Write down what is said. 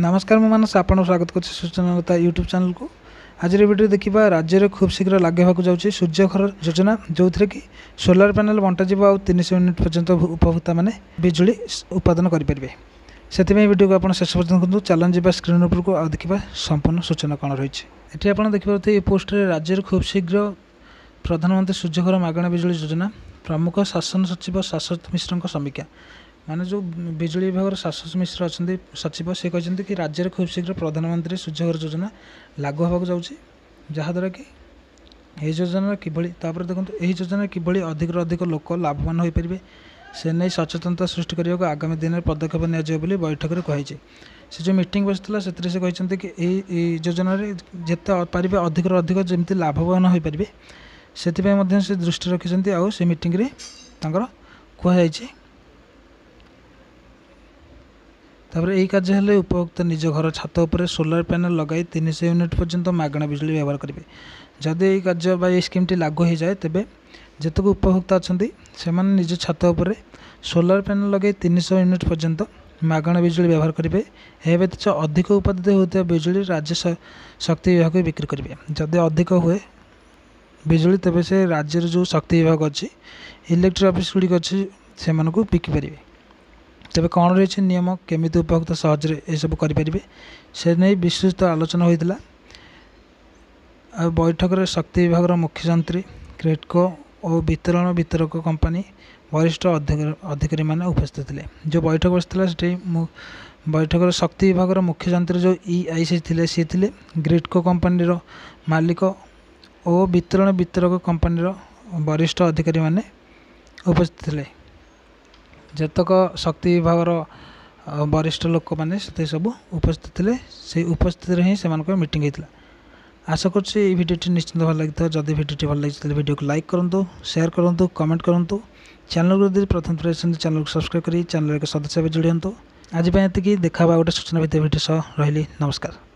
ନମସ୍କାର, ମୁଁ ମାନସ, ଆପଣଙ୍କୁ ସ୍ୱାଗତ କରୁଛି ସୂଚନାଲତା ୟୁଟ୍ୟୁବ୍ ଚ୍ୟାନେଲକୁ। ଆଜିର ଭିଡ଼ିଓ ଦେଖିବା, ରାଜ୍ୟରେ ଖୁବ୍ ଶୀଘ୍ର ଲାଗୁ ହେବାକୁ ଯାଉଛି ସୂର୍ଯ୍ୟଘର ଯୋଜନା, ଯେଉଁଥିରେ କି ସୋଲାର ପ୍ୟାନେଲ୍ ବଣ୍ଟାଯିବ ଆଉ 300 ୟୁନିଟ୍ ପର୍ଯ୍ୟନ୍ତ ଉପଭୋକ୍ତାମାନେ ବିଜୁଳି ଉତ୍ପାଦନ କରିପାରିବେ। ସେଥିପାଇଁ ଭିଡ଼ିଓକୁ ଆପଣ ଶେଷ ପର୍ଯ୍ୟନ୍ତ ଦେଖନ୍ତୁ। ଚାଲନ୍ତୁ ଯିବା ସ୍କ୍ରିନ୍ ଉପରକୁ ଆଉ ଦେଖିବା ସମ୍ପୂର୍ଣ୍ଣ ସୂଚନା କ'ଣ ରହିଛି। ଏଠି ଆପଣ ଦେଖିପାରୁଥିବେ ଏ ପୋଷ୍ଟରେ, ରାଜ୍ୟରେ ଖୁବ୍ ଶୀଘ୍ର ପ୍ରଧାନମନ୍ତ୍ରୀ ସୂର୍ଯ୍ୟଘର ମାଗଣା ବିଜୁଳି ଯୋଜନା, ପ୍ରମୁଖ ଶାସନ ସଚିବ ଶାଶ୍ୱତ ମିଶ୍ରଙ୍କ ସମୀକ୍ଷା। ମାନେ ଯେଉଁ ବିଜୁଳି ବିଭାଗର ଶାଶ୍ୱତ ମିଶ୍ର ଅଛନ୍ତି ସଚିବ, ସେ କହିଛନ୍ତି କି ରାଜ୍ୟରେ ଖୁବ୍ ଶୀଘ୍ର ପ୍ରଧାନମନ୍ତ୍ରୀ ସୂର୍ଯ୍ୟଘର ଯୋଜନା ଲାଗୁ ହେବାକୁ ଯାଉଛି, ଯାହାଦ୍ୱାରା କି ଏହି ଯୋଜନାର କିଭଳି, ତାପରେ ଦେଖନ୍ତୁ, ଏହି ଯୋଜନାରେ କିଭଳି ଅଧିକରୁ ଅଧିକ ଲୋକ ଲାଭବାନ ହୋଇପାରିବେ ସେ ନେଇ ସଚେତନତା ସୃଷ୍ଟି କରିବାକୁ ଆଗାମୀ ଦିନରେ ପଦକ୍ଷେପ ନିଆଯିବ ବୋଲି ବୈଠକରେ କୁହାଯାଇଛି। ସେ ଯେଉଁ ମିଟିଂ ବସିଥିଲା ସେଥିରେ ସେ କହିଛନ୍ତି କି ଏହି ଯୋଜନାରେ ଯେତେ ପାରିବେ ଅଧିକରୁ ଅଧିକ ଯେମିତି ଲାଭବାନ ହୋଇପାରିବେ, ସେଥିପାଇଁ ମଧ୍ୟ ସେ ଦୃଷ୍ଟି ରଖିଛନ୍ତି ଆଉ ସେ ମିଟିଂରେ ତାଙ୍କର କୁହାଯାଇଛି। ତାପରେ ଏହି କାର୍ଯ୍ୟ ହେଲେ ଉପଭୋକ୍ତା ନିଜ ଘର ଛାତ ଉପରେ ସୋଲାର ପ୍ୟାନେଲ୍ ଲଗାଇ 300 ୟୁନିଟ୍ ପର୍ଯ୍ୟନ୍ତ ମାଗଣା ବିଜୁଳି ବ୍ୟବହାର କରିବେ। ଯଦି ଏହି କାର୍ଯ୍ୟ ବା ଏହି ସ୍କିମ୍ଟି ଲାଗୁ ହୋଇଯାଏ, ତେବେ ଯେତେକ ଉପଭୋକ୍ତା ଅଛନ୍ତି ସେମାନେ ନିଜ ଛାତ ଉପରେ ସୋଲାର ପ୍ୟାନେଲ୍ ଲଗାଇ 300 ୟୁନିଟ୍ ପର୍ଯ୍ୟନ୍ତ ମାଗଣା ବିଜୁଳି ବ୍ୟବହାର କରିବେ। ଏହା ବ୍ୟତୀତ ଅଧିକ ଉତ୍ପାଦିତ ହେଉଥିବା ବିଜୁଳି ରାଜ୍ୟ ଶକ୍ତି ବିଭାଗକୁ ବିକ୍ରି କରିବେ। ଯଦି ଅଧିକ ହୁଏ ବିଜୁଳି, ତେବେ ସେ ରାଜ୍ୟର ଯେଉଁ ଶକ୍ତି ବିଭାଗ ଅଛି, ଇଲେକ୍ଟ୍ରିକ୍ ଅଫିସ୍ ଗୁଡ଼ିକ ଅଛି, ସେମାନଙ୍କୁ ବିକିପାରିବେ। ତେବେ କ'ଣ ରହିଛି ନିୟମ, କେମିତି ଉପଭୋକ୍ତା ସହଜରେ ଏସବୁ କରିପାରିବେ, ସେ ନେଇ ବିସ୍ତୃତ ଆଲୋଚନା ହୋଇଥିଲା। ଆଉ ବୈଠକରେ ଶକ୍ତି ବିଭାଗର ମୁଖ୍ୟ ଯନ୍ତ୍ରୀ, ଗ୍ରିଡ୍କୋ ଓ ବିତରଣ ବିତରକ କମ୍ପାନୀ ବରିଷ୍ଠ ଅଧିକାରୀମାନେ ଉପସ୍ଥିତ ଥିଲେ। ଯେଉଁ ବୈଠକ ବସିଥିଲା ସେଠି ମୁଁ ବୈଠକରେ ଶକ୍ତି ବିଭାଗର ମୁଖ୍ୟ ଯନ୍ତ୍ରୀ ଯେଉଁ EIC ଥିଲେ ସିଏ ଥିଲେ, ଗ୍ରିଡ୍କୋ କମ୍ପାନୀର ମାଲିକ ଓ ବିତରଣ ବିତରକ କମ୍ପାନୀର ବରିଷ୍ଠ ଅଧିକାରୀମାନେ ଉପସ୍ଥିତ ଥିଲେ। ଯେତକ ଶକ୍ତି ବିଭାଗର ବରିଷ୍ଠ ଲୋକମାନେ ସେଥିରେ ସବୁ ଉପସ୍ଥିତ ଥିଲେ। ସେଇ ଉପସ୍ଥିତିରେ ହିଁ ସେମାନଙ୍କର ମିଟିଂ ହେଇଥିଲା। ଆଶା କରୁଛି ଏଇ ଭିଡ଼ିଓଟି ନିଶ୍ଚିନ୍ତ ଭଲ ଲାଗିଥିବ। ଯଦି ଭିଡ଼ିଓଟି ଭଲ ଲାଗିଛି, ତାହେଲେ ଭିଡ଼ିଓକୁ ଲାଇକ୍ କରନ୍ତୁ, ସେୟାର କରନ୍ତୁ, କମେଣ୍ଟ କରନ୍ତୁ। ଚ୍ୟାନେଲକୁ ଯଦି ପ୍ରଥମ ଥର ଆସିଛନ୍ତି, ଚ୍ୟାନେଲକୁ ସବସ୍କ୍ରାଇବ୍ କରି ଚ୍ୟାନେଲର ଏକ ସଦସ୍ୟ ଭାବେ ଯୋଡ଼ି ହୁଅନ୍ତୁ। ଆଜି ପାଇଁ ଏତିକି, ଦେଖା ହେବା ଗୋଟେ ସୂଚନା ଭିତ୍ତିକ ଭିଡ଼ିଓ ସହ। ରହିଲି, ନମସ୍କାର।